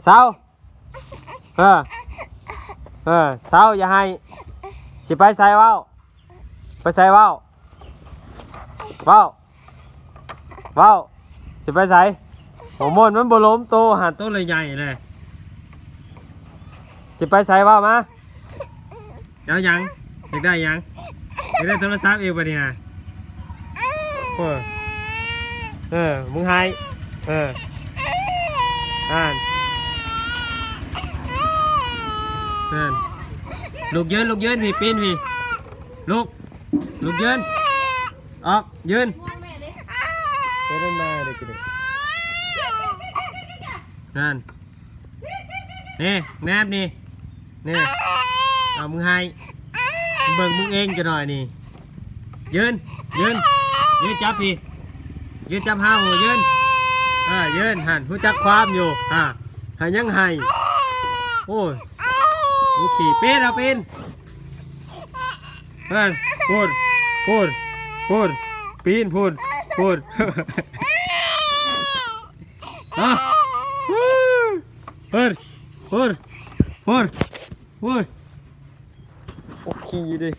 ເຊົາ ເອີ ເອີ ເຊົາ ຢ່າໄຫ້. ຊິໄປໃສເວົ້າ? ໄປໃສເວົ້າ? ເວົ້າ ເວົ້າ ຊິໄປໃສ? ໂອ້ ມ່ວນມັນບໍ່ລົມໂຕຫັ້ນ ໂຕເລີຍໃຫຍ່ເລີຍ. ຊິໄປໃສເວົ້າມາ? ເອົາຫຍັງ? ຢາກໄດ້ຫຍັງ? ຢາກໄດ້ໂທລະສັບອີກບັດນີ້ຫາ? ເອີ ເອີ ມຶງໃຫ້ ເອີ ນັ້ນ ນັ້ນ ລຸກຢືນ ລຸກຢືນ ພີ້ ປີນພີ້ ລຸກ ລຸກຢືນ ອອກ ຢືນ ເດີນມາເດີ ນັ້ນ ນີ້ ແນບນີ້ ນີ້ ເອົາ ມຶງໃຫ້ ເບິ່ງມຶງເອງຈັກໜ້ອຍນີ້ ຢືນ ຢືນ ຢືນ ຈັບພີ້ ຢືນ ຈັບຫາຫູ ຢືນ ເອີ ຢືນ ຫັ້ນ ຮູ້ຈັກຄວາມຢູ່ ຫາ ໃຫ້ຍັງໃຫ້ ໂອ້ຍ ໂອເຄ ປີນ ເອົາ ປີນ ຫັ້ນ ພຸ້ນ ພຸ້ນ ພຸ້ນ ປີນ ພຸ້ນ ພຸ້ນ ຮະ ພຸ້ນ ພຸ້ນ ພຸ້ນ ພຸ້ນ ໂອເຄເດ້.